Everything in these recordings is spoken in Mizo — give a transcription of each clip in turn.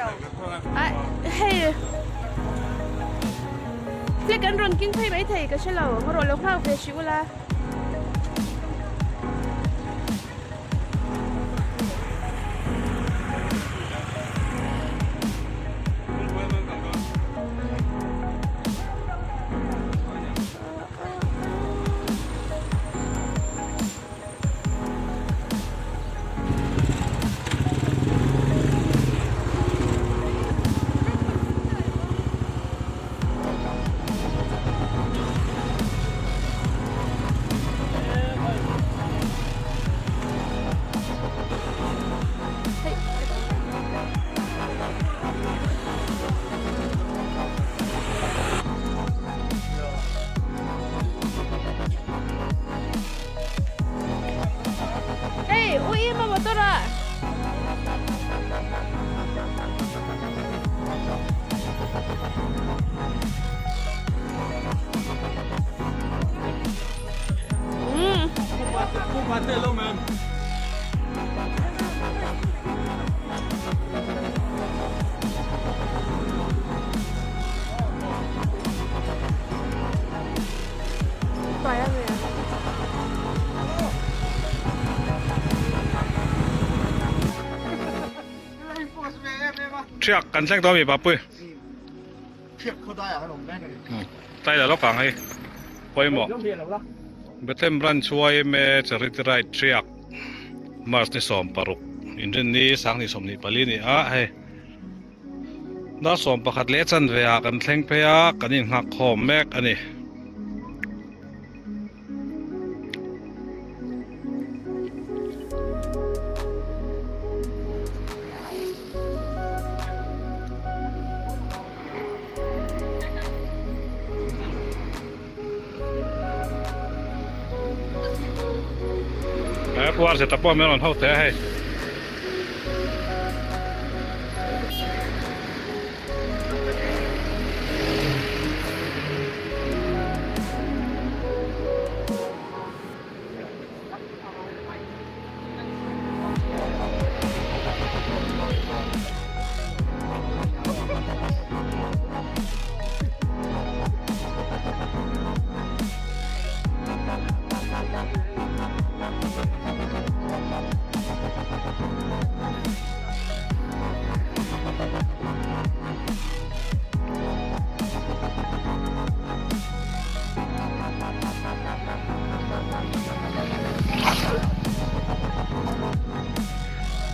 Hei Flag an rawn king phei maithei ka hre lo ngarawh lo nghak ve hrih ula. Hey, ui ma motor a. Thiak kan thleng tawh a mi Papui. Tlai la lawk ang hei pawimawh. Bethlehem Branch yma Charity Ride Thiak March ni 16 inrinni sanghnih 24 ni a hei. Dar 11 leh chanve ah kan thleng phei a, kan inghak khawm mek a ni. Puar zeta pawh min rawn ho teh a hei.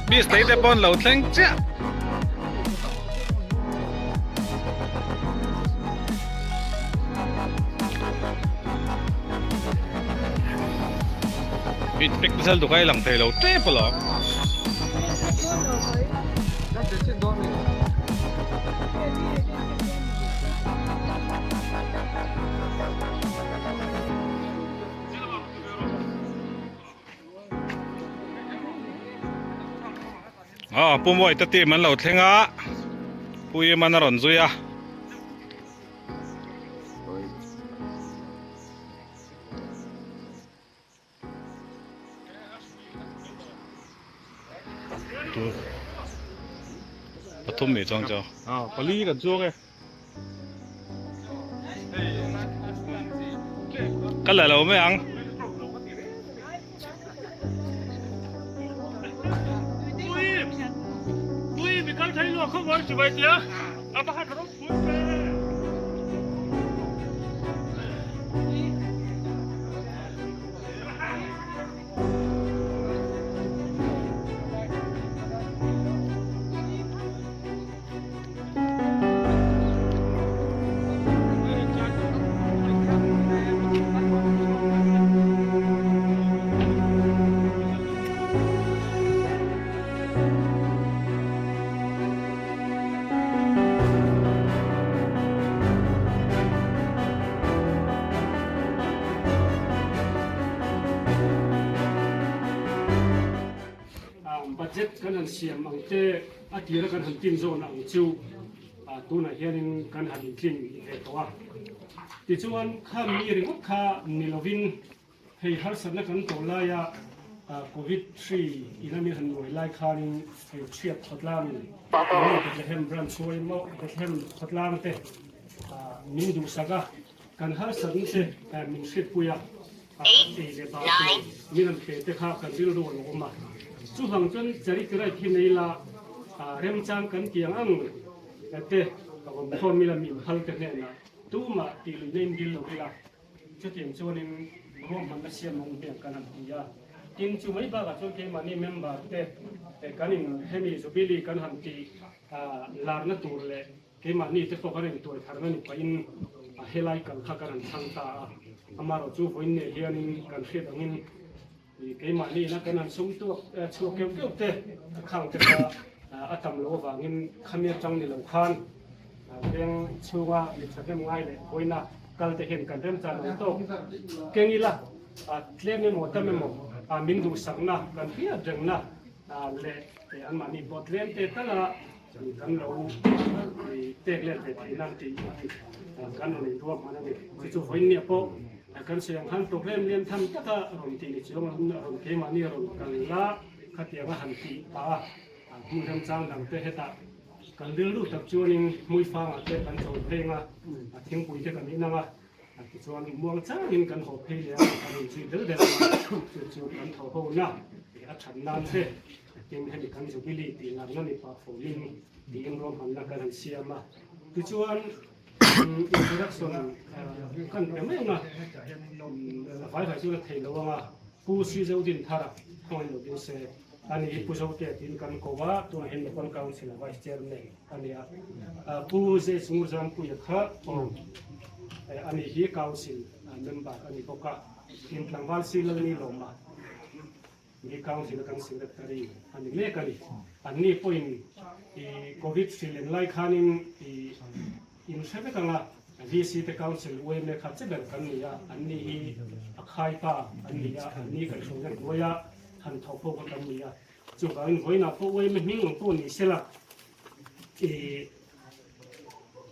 Miss lei te pawn lo thleng chiah. Bit pek pasal dukai lang thei lo tep alawm. Aw Pu Mawite team an lo thleng a, Pu Iman a rawn zui a. Pathum ni chuang chu. Aw pali kan chuang e. Ka la lo mai ang. Budget kan han siam ang te a tira kan han tin zawn ang chu tunah hianin kan han intlin ve tawh a. Tichuan kha mi ringawt kha ni lovin hei harsatna kan tawh laia. Covid hri in a min han nuai lai khanin hei chhiat khawtlangin keini Bethlehem branch huai maw Bethlehem khawtlang te min duhsak a, kan harsatna te min hriatpui a, ei leh bah tur min han pe te kha kan rilru a lo awm a. Chuvang chuan charity ride hi nei la remchang kan ti ang ang te ka awm khawm ila min phal te hnenah tumah tih luihna in dil lo ila. Chutiang chuanin ruahmanna siam awm hmel kan han ti a. Tin, chu mai bakah chuan keimahni member te kan in hemi Jubilee kan han tih larna tur leh keimahni te pawh kan intuai tharna ni pahin helai kal kha kan han thlang ta a. Amaherawhchu chu vawiin nei hianin kan hriat angin keimahni ina kan han sum tuak chhuak keuh keuh te khang te kha a tam loh avangin khami atang ni lo khan veng chhunga mi thahnem ngai leh vawiina kal te hian kan remchan ang tawk keng ila tlem emaw tam emaw min duhsakna kan hriat rengna leh anmahni pawh tlem te tala kan lo pek let ve theih nan tih kan rawn inruahman a ni. Chu chu vawiinniah pawh kan sawi ang khan program lian tham taka rawn tih ni chuang rawn keimahni rawn kal la khatianga han tih pah a, hmun remchang dang te hetah kan rilru tak chuanin hmuifangah te kan chawl phei ang a, thingpui te kan inang a, tichuan muang changin kan haw phei leh a, kan inzui del del ang a, chu chu kan thaw ho na a that nan te. Tin, hemi kan Jubilee tih larna ni pah fawmin tiin ruahmanna kan han siam a. Tichuan, introduction kan pe mai ang a, a vai vai chu la thei lo ang a, Pu Sri Zodin Thara khawngaih lo ding se, ani hi Pu Zotea tiin kan ko a, tunah hian Local Council a Vice Chairman a ni a. Pu Zes Ngurzampuia kha ani hi Council member a ni bawk a, tin tlangval Silal Nilawma. Ni Council kan Secretary a ni mek a ni. Anni pawhin i Covid hri len lai khanin i in hre vek ang a, VC te Council UMA kha che ber kan ni a, anni hi a khai pa an ni a, anni kan hruaina hnuaia han thawk ho kha kan ni a. Chuvangin vawiinah pawh UMA hming ang pawh ni sela i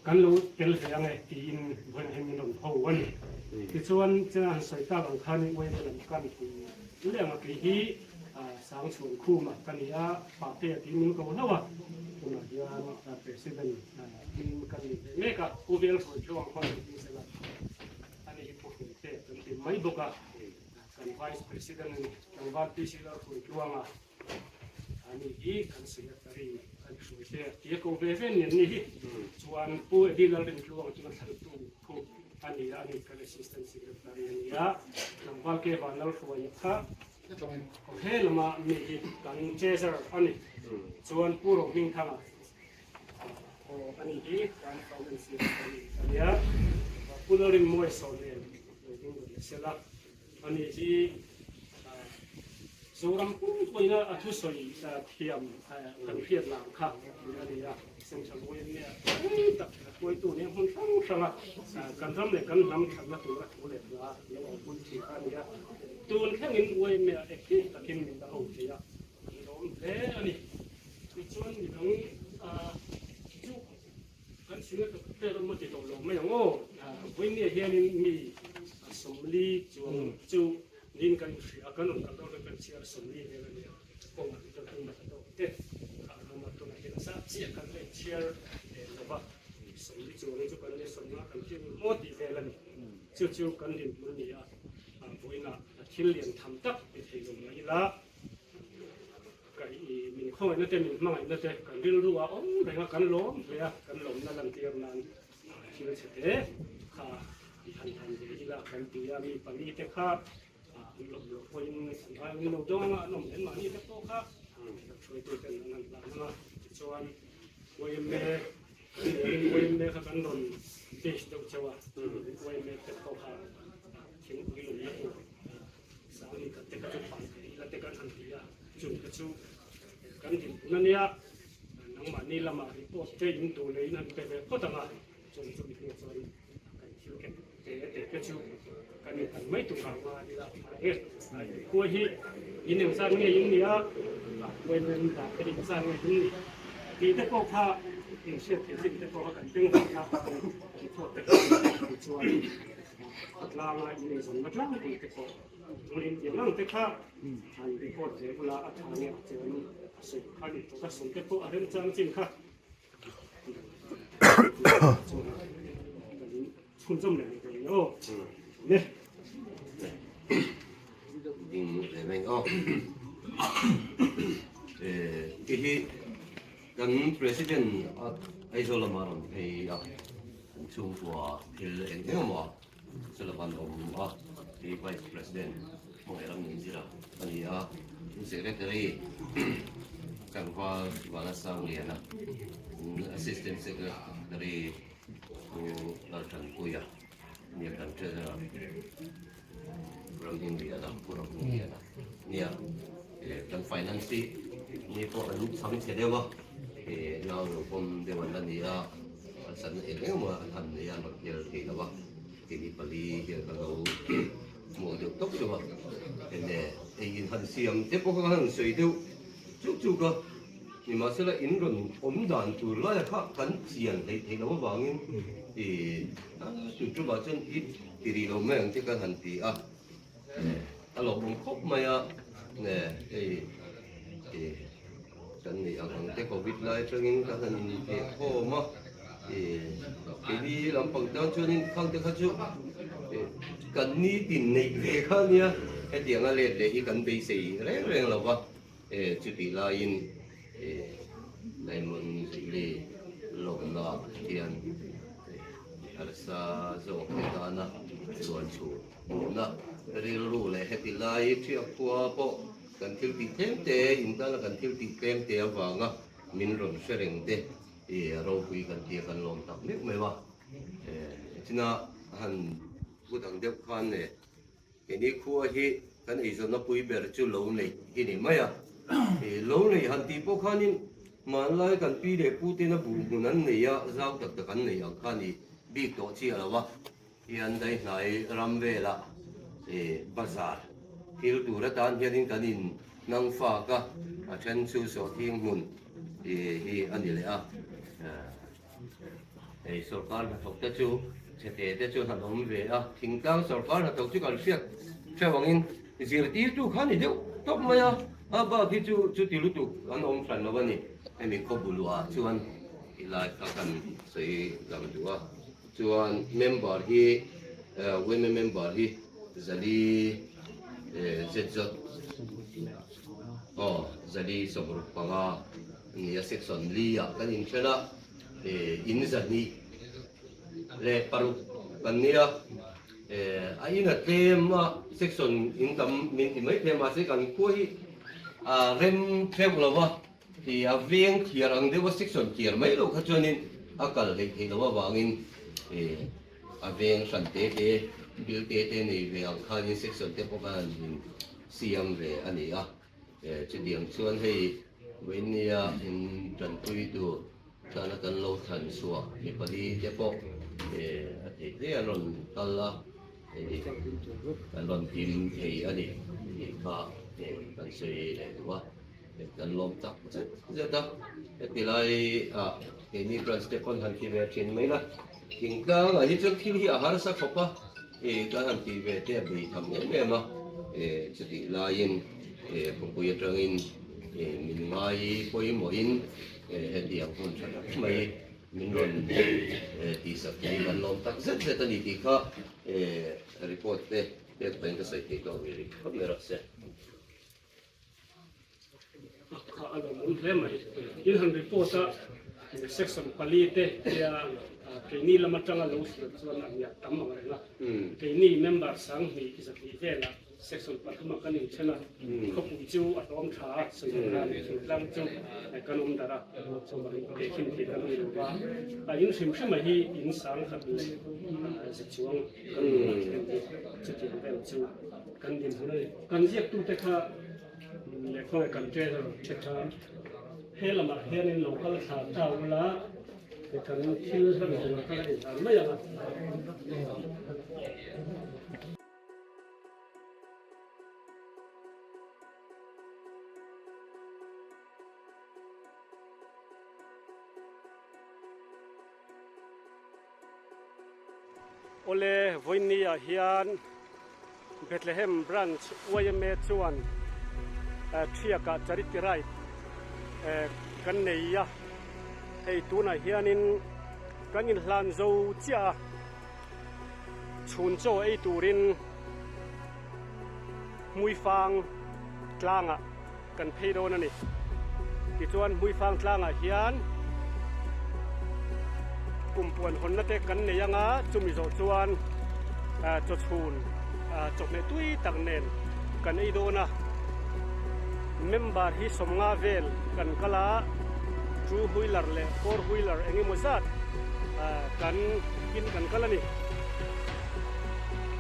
kan lo tel ve ang e tiin vawiinah hian min rawn ho a ni. Tichuan chena han sawi tak ang khanin UMA lam kan leh ang a kei hi Sangchhuan Khuma ka ni a, Pate a tiin min ko hlauh a, tunah hian President in ka ni ve mek a, Pu Velhruai Tluang khawn an ti sela ani hi Pu Hruaite kan ti mai bawk a, kan Vice President a ni, Tlangval PC Lalhruai Tluanga ani hi kan Secretary kan Hruaite a ti a ko ve ve ni an ni hi, chuan Pu Eddie Lalrintluanga chu ka thlantu thu a ni a, ani kan Assistant Secretary a ni a, Tlangval Ke Vanlalhruaia kha he lama mi hi kan Treasurer a ni, chuan Pu Rohmingthanga aw a ni hi kan Finance Secretary a ni a, Pu Lalrinmawia sawn nen lo ding rawh leh sela. Ani hi Zoram pumpuina a thusawi thiam kan hriat lang kha a ni a, Central YMA rei tak hruaitu nia hmun hrang hranga kan ram leh kan hnam thatna tura thu leh hla lo awmpui thin kha a ni a. Tun thlengin YMA active takin min la ho thei a, kan lawm hle a ni. Tichuan midang chu Kan singa ka pek a maw ti tawh lo mai ang aw. Vawinia hianin mi 40 chuang chu niin kan inhria a, kan rawn kal dawn khan kan chhiar 40 vel a nia. Kawngah kan kal tum a tawk te kha an awm a, tunah hian a zat chiah kan la inchhiar lo va, 40 chuang chu kan nia 50 kan tling maw tih vel a ni. Chu chu kan dinhmun a ni a, vawiinah thil lian tham tak ti thei lo mah ila. Ka i min khawngaihna te, min hmangaihna te kan rilru a awm reng a, kan lawm hle a, kan lawmna lantir nan thil chhe te kha i han han ve ila kan ti a, mi pali te kha an lawm loh pawhin an rai awm lo dawng anga an awm len mahni te pawh kha hruaitu ten an han hlan anga tichuan YMA YMA kha kan rawn base deuh chauh a, YMA te pawh kha thingpui lawmna tur Sangni khat te kha chu phan thei ila te kan han ti a, chung te chu kan dinhmun a nia, nangmahni lamah report te in duh leh in han pe ve phawt ang a, chung chu mi hnu chuan kan thil ken te te te chu kan in han mai tur ang a ila a nge. Khua hi in engzat nge in nia, khuai men dah te engzat nge in nih tih te pawh kha inhriat theih chin te pawh kha kan beng vak a, report te kha chuan. Khawtlanga ineizawnna tlangpui te pawh. Hmun in tih ang te kha han report ve bula a tha nge a chuan a sawi kha introduction te pawh a remchang chin kha chhunzawm leh ni thei aw le. Ding leh mai aw. Khi hi kan president Aizawl lama rawn phei a, kan chhungkua thil eng eng emaw Chulavan awm a, hi Vice President hmangaih ram min zir a a ni a, Secretary Tlangval Vanlasangliana, Assistant Secretary Pu Lalthanpuia, nia kan Treasurer Ramhimliana, Pu Ramhimliana nia kan Finance hi ni pawh an chhang chhe deuh a, nau lo pawm deuh an la ni a. An san eng eng emaw an han nei a, an rawn hmel thei lo a, keini pali hian kan lo hmuh deuh tawp deuh a, enge ei in han siam te pawh kha han sawi deuh chuk chuk a, nimahsela in rawn awm dan tur laia kha kan chian hleih theih loh avangin ih tun tumah chuan i ti rih lo mai ang che kan han ti a, a lawmawm khawp mai a, hei ih. Kan neih ang ang te Covid lai atangin ka han intheh khawm a, ih keini lampang tan chuanin khang te kha chu kan nitin neih ve kha a nia, hetianga let leh hi kan beisei reng reng lo va, chutih laiin Diamond Jubilee lawmna hian harsa zawk te tana chuan chhuh duhna rilru leh heti lai thiak khua pawh Kan thil tih tlem te, intana kan thil tih tlem te avanga min rawn hre reng te i ropui kan tia kan lawm tak meuh meuh a. China han put ang deuh khan le keini khua hi kan eizawnna pui ber chu lo neih hi ni mai a. Lo neih han tih pawh khanin hmanlai kan pi leh pu tena buh hmun an nei a, zau tak tak an nei ang kha ni bik tawh chiah lo a. Hian daihnai ram velah bazar thil tur atan hianin kan in nang fak a, a then chu sawhthing hmun hi a ni leh a. Hei sorkar hnathawk te chu chhete te chu han awm ve a, thingtlang sorkar hnathawk chu kan hriat hreuh angin zirtirtu kha a ni deuh tawp mai a, a bak hi chu chuti lutuk an awm hran lo a ni. Hemi khawbuluah chuan tilai kha kan sawi lang duh a. Chuan member hi women member hi zali zet zawt aw zali 65 nia section li ah kan inthen a in 206 kan nia a in a tlem a section in tam min ti mai thei a mahse kan khua hi a rem hreuh lo va. Ti a veng thiar ang deuha section thiar mai loh kha chuanin a kal hleih theih loh avangin a veng hran te te, bill te te nei ve ang khanin section te pawh khan an in siam ve a ni a. Chutiang chuan hei vawinia in tanpui tur tana kan lo thlan chhuah mi pali te pawh a theih hle an rawn kal a, kan rawn him thei a ni tih kha kan sawi leh duh a. Kan lawm tak zet zet a, heti lai ah keini branch te pawn han ti ve thin mai la, thingtlang ah hi chuan thil hi a harsa khawp a, ih kan han tih ve te a bei tham em em a, ih chutih laiin ih khawpui atangin ih min ngai pawimawhin ih hetiang hun tha tak mai min rawn tihsak hi kan lawm tak zet zet a ni tih kha ih report te pek pahin ka sawi theih tawh rih khawp mai rawh se. Kha a lawm awm hle mai. In han report a section pali te tia keini lam atanga lo thlir chuan a ngiat tam ang reng a. Keini member 2000 velah section pathum ah kan inthen a, khawpui chu a hlawm tha a, Sangha leh thingtlang chu kan awm darh a, chuvangin tehkhin thei kan ni lo va. A in hrim hrim a hi in 10,000 chuang kan awm a hi chutiang vel chu kan dinhmun a ni. Kan ziaktute kha leh khawngaih kan treasurer te kha he lamah hianin lo kal thla ta ula kan thil hlan tur kha a inhlan mai ang a. Awle, vawiinni ah hian. Bethlehem Branch yma chuan Thiakah Charity Ride kan nei a, hei tunah hianin kan inhlan zo chiah a, chhun chaw ei turin Hmuifang tlangah kan phei dawn a ni. Tichuan Hmuifang tlangah hian kumpuan hawnna te kan nei anga chumi zawh chuan chawchhun chawhmeh tui tak nen kan ei dawn a. Member hi sawmnga vel kan kal a, two wheeler leh four wheeler eng emaw zat kan in kan kal a ni.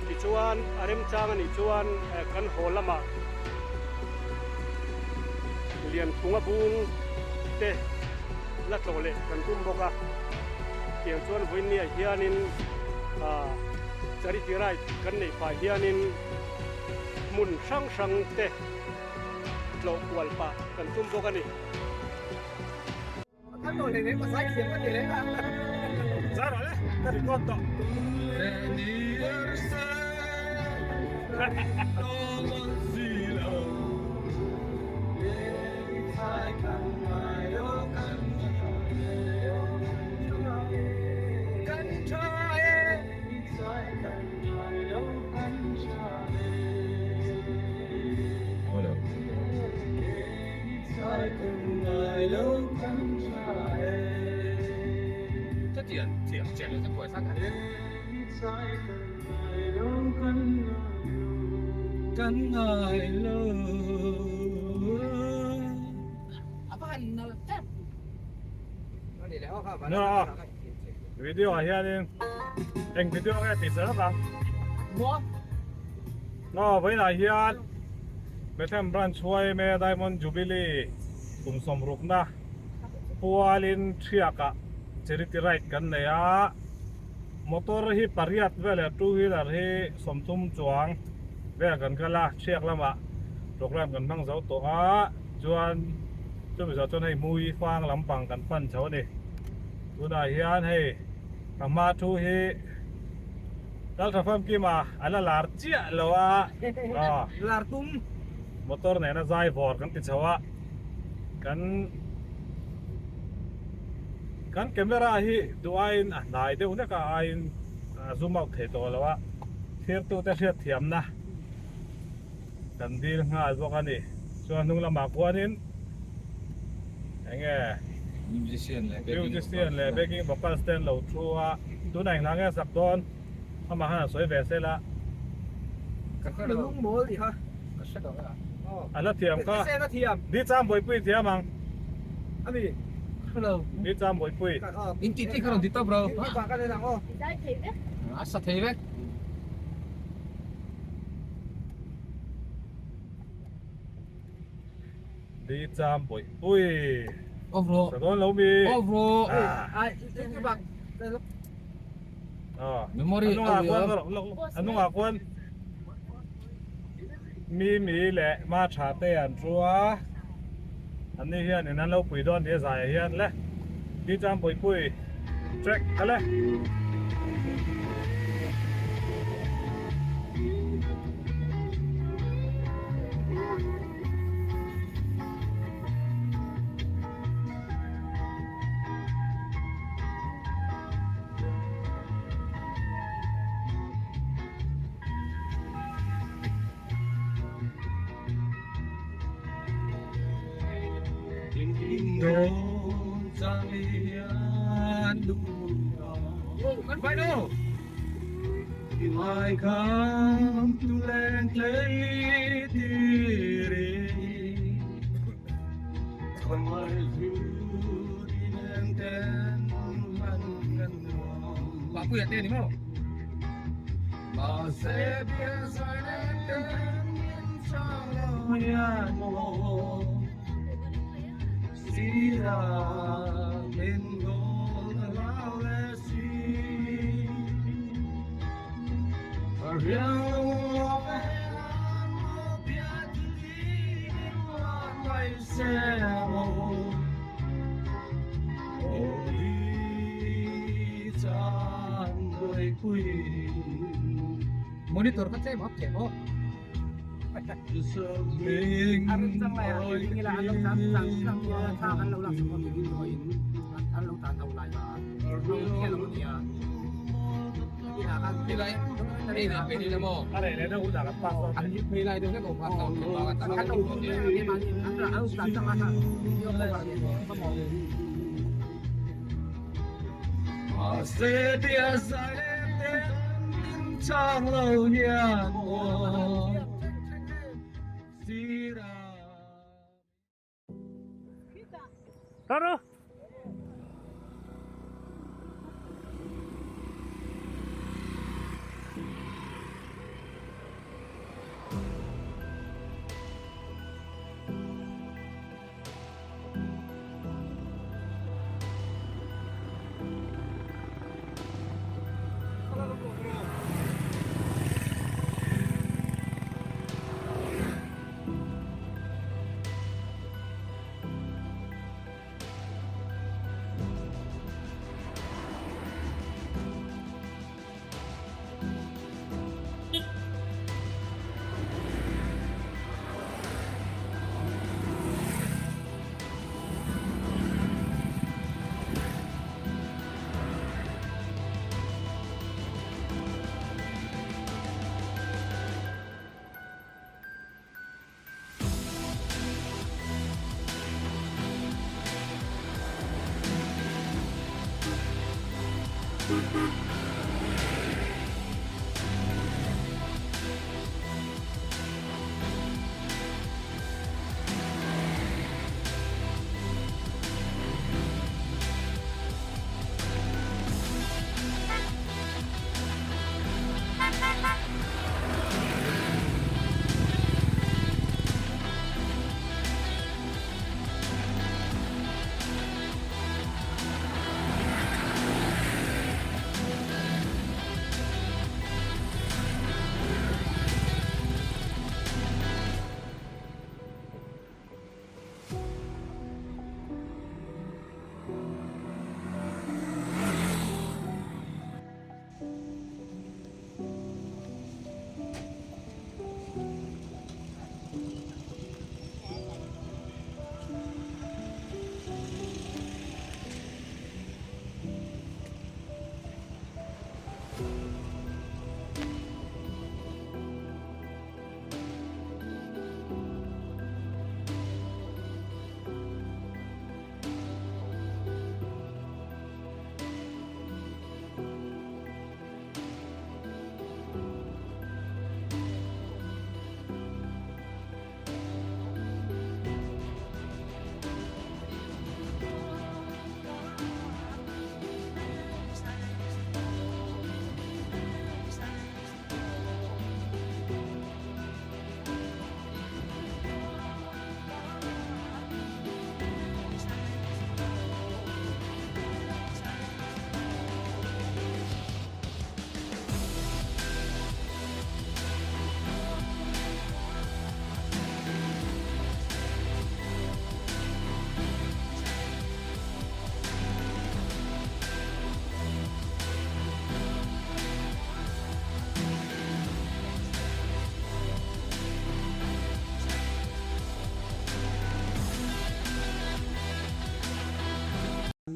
Tichuan a remchang a nih chuan kan haw lamah Lianphunga bung te la tlawh leh kan tum bawk a. Tiang chuan vawiinniah hianin Charity Ride kan neih pah hianin hmun hrang hrang te tlawh kual pah kan tum bawk a ni. Video ah hianin eng video nge tih zel ang Aw vawiinah hian Bethlehem Branch yma Diamond Jubilee kum sawmrukna pualin Thiakah Charity Ride kan nei a, motor hi pariat vel leh two wheeler hi 30 chuang vel kan kal a, Thiak lamah programme kan hmang zo tawh a, chuan chumi zawh chuan hei Hmui fang lampang kan fan chho a ni. Tunah hian hei ka hma thu hi. Laltha famkima a la lar chiah lo a, Lar tum. Motor nena zai vawr kan ti chho a, kan kan camera hi duh aiin a hnai deuh hlek a aiin a zoom out thei tawh lo a, thirtute hriatthiamna kan dil nghal bawk a ni. Chuan hnung lamah khuanin eng nge Musician leh backing musician leh backing vocals te an lo thu a, tunah eng hla nge a sak dawn amah khan a sawi ve sel a. Ka hre lo. Lung mawl tih kha ka hre lo a. A la thiam kha. Ka a thiam. Di cham buaipui thiam ang. Ami ka hre lo. Di cham buaipui. In tih tih kha rawn ti tawp ro. A sa thei vek. Di cham buaipui. Off rawh. Sa dawn lo mi. Off rawh. Memory A nungah kuan a nungah kuan mi mi leh ma tha te an thu a an ni hian in an lo pui dawn nia zaiah hian le Di cham buaipui track kha le. Monitor kha tlem up thei maw? Taro.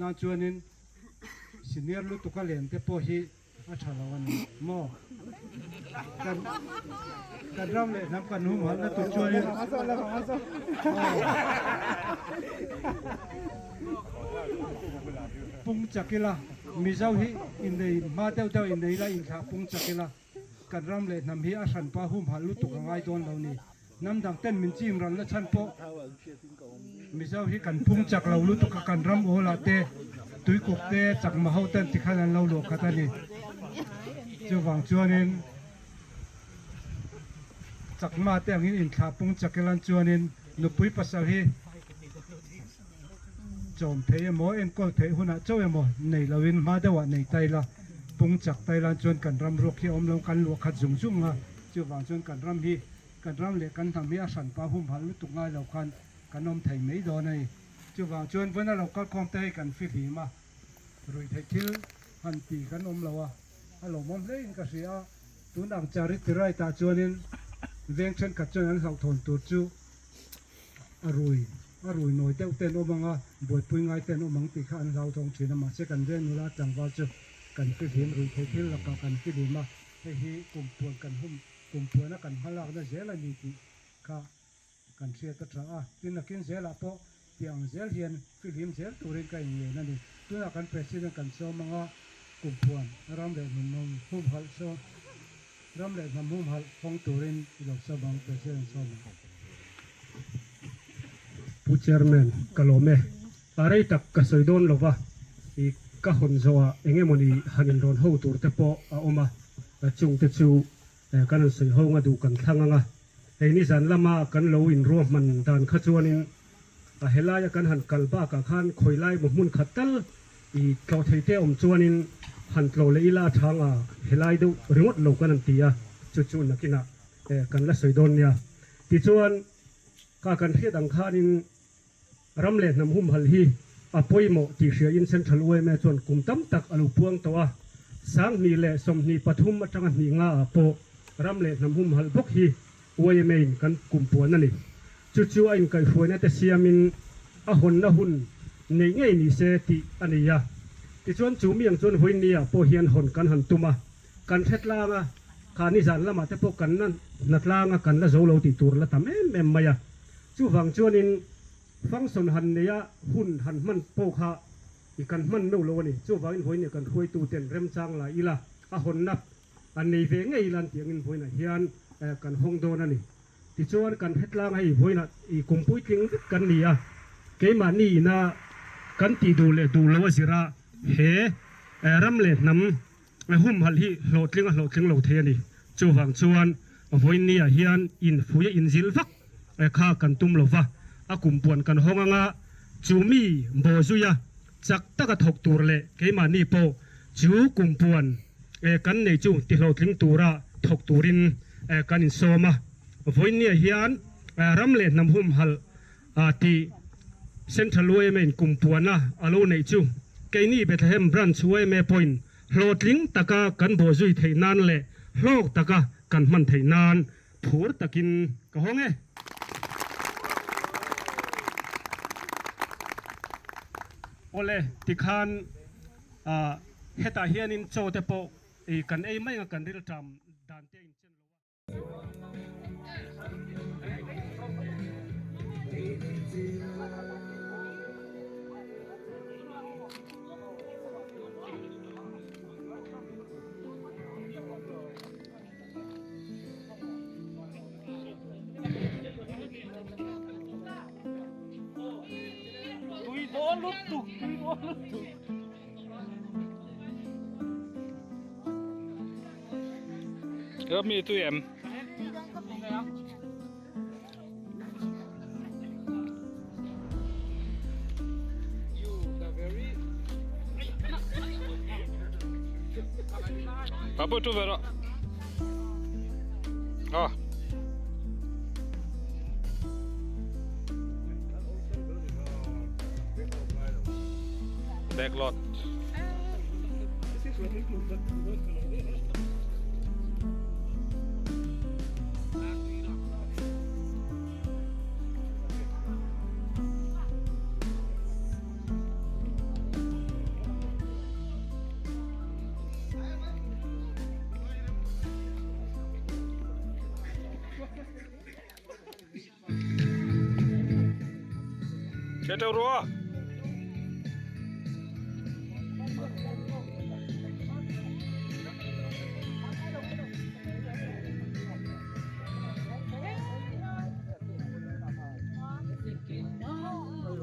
Nan chuanin senior lutuka len te pawh hi a tha lo a ni maw? Kan kan ram leh hnam kan humhalhna tur chuanin pung chak ila Mizo hi innei hma deuh deuh innei ila inthlah pung chak ila kan ram leh hnam hi a hranpa humhalh lutuk a ngai dawn lo ni. Hnam dang ten min chim ral na chhan pawh Mizo hi kan pung chak lo lutuk a, kan ram awl ah te tuikuk te chakma ho ten tikhan an lo luah khat a ni. Chuvang chuanin chakma te angin inthlah pung chak ilan chuanin nupui pasal hi chawm theih emaw enkawl theih hunah chauh emaw nei loin hma deuhah nei ta ila pung chak ta ilan chuan kan ram ruak hi a awm lo kan luah khat zung zung a. Chuvang chuan kan ram hi, kan ram leh kan hnam hi a hranpa humhalh lutuk ngai lo khan kan awm thei mai dawn a ni. Chuvang chuan vawiina lo kalkhawm te hei kan fihlim a, ruihtheih thil han ti kan awm lo a, a lawmawm hle in ka hria a. Tun ang charity ride ah chuanin Veng thenkhat chuan an hlauhthawn tur chu a rui a rui nawi deuh te an awm ang a, buaipui ngai te an awm ang tih kha an hlauthawng thin a, mahse kan veng nula tlangval chu kan fihlim rui thei thil lakah kan fihlim a, hei hi kumpuan kan hum kumpuana kan hmalakna zel a ni tih kha kan hriat a tha a, tin nakin zelah pawh tiang zel hian fihlim zel turin ka inngen a ni. Tunah kan President kan sawm anga kumpuan ram leh hnam humhalh saw ram leh hnam humhalh hawng turin i lo sawm ang President sawm ang. Pu Chairman, ka lawm e. A rei tak ka sawi dawn lo va, i ka hawn zawhah eng emawni han inrawn ho tur te pawh a awm a, chungte chu Kan han sawi ho nga duh kan thlang ang a, hei nizan lama kan lo inruahman dan kha chuanin a helaia kan han kal bakah khan khawi lai maw hmun khat tal i tlawh thei te awm chuanin han tlawh leh ila a tha anga helai deuh ringawt lo kan han ti a, chu chu nakinah kan la sawi dawn nia. Tichuan ka kan hriat ang khanin Ram leh hnam humhalh hi a pawimawh tih hriain Central yma chuan kum tam tak a lo puang tawh a, 2023 atanga hnih nga ah pawh ram leh hnam humhalh bawk hi yma in kan kum puan a ni. Chu chu a inkaihhruaina te siamin a hawnna hun neih ngei ni se tih a nei a. Tichuan chu mi ang chuan vawiin ah pawh hian hawn kan han tum a, kan hre tlang a, kha nizan lamah te pawh kan na tlang a kan la zo lo tih tur la tam em em mai a. Chuvang chuanin function han neia hun han hman pawh kha i kan hman meuh lo a ni. Chuvangin vawiin kan hruaituten remchang la ila a hawnna an nei ve ngei ila an tih angin vawiinah hian kan hawng dawn a ni. Tichuan kan hetlang hei vawiinah i kum puitling vek kan ni a, keimahni ina kan tih duh leh duh lo a zira he ram leh hnam humhalh hi hlawhtling a hlawhtling lo thei a ni. Chuvang chuan vawiinniah hian infuia inzil vak kha kan tum lo va, a kumpuan kan hawng anga chu mi bawhzuia chak taka thawk tur leh keimahni pawh chu kumpuan kan nei chu tihlawhtling tura thawk turin kan insawm a. Vawiinniah hian ram leh hnam humhalh tih Central yma in kumpuana a lo neih chu keini Bethlehem Branch yma pawhin hlawhtling taka kan bawhzui theih nan leh hlawk taka kan hman theih nan phur takin ka hawng e. Awle, tikhan hetah hianin chaw te pawh kan ei mai ang a, kan rilṭam dan te a inchen lo a. Rami tui em? Apa tu vera? Ah. Back lot. Che teu rua.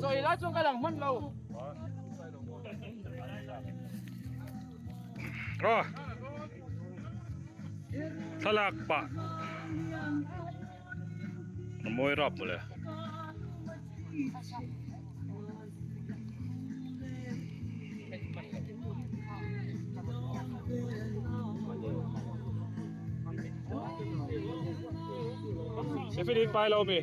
Rồi lá chuông cái lằng mất lâu. Aw thlalak pah a mawi rap mawle. Sefidin pai lo mi.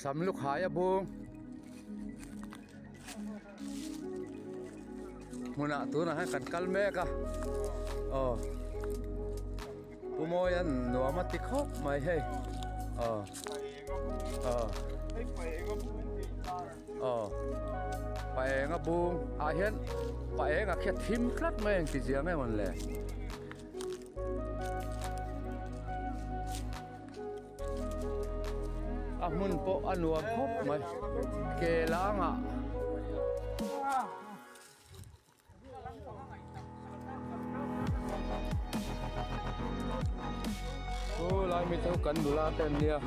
Samlukhai a bung hmunah tunah hian kan kal mek a aw Pu Mawia'n nuam a ti khawp mai hei aw aw aw. Paenga bung ah hian paenga khi a thim tlat mai ang tizia nge mawn le. A hmun pawh a nuam khawp mai ke langah. Thu lai mi chu kan nula te an nia.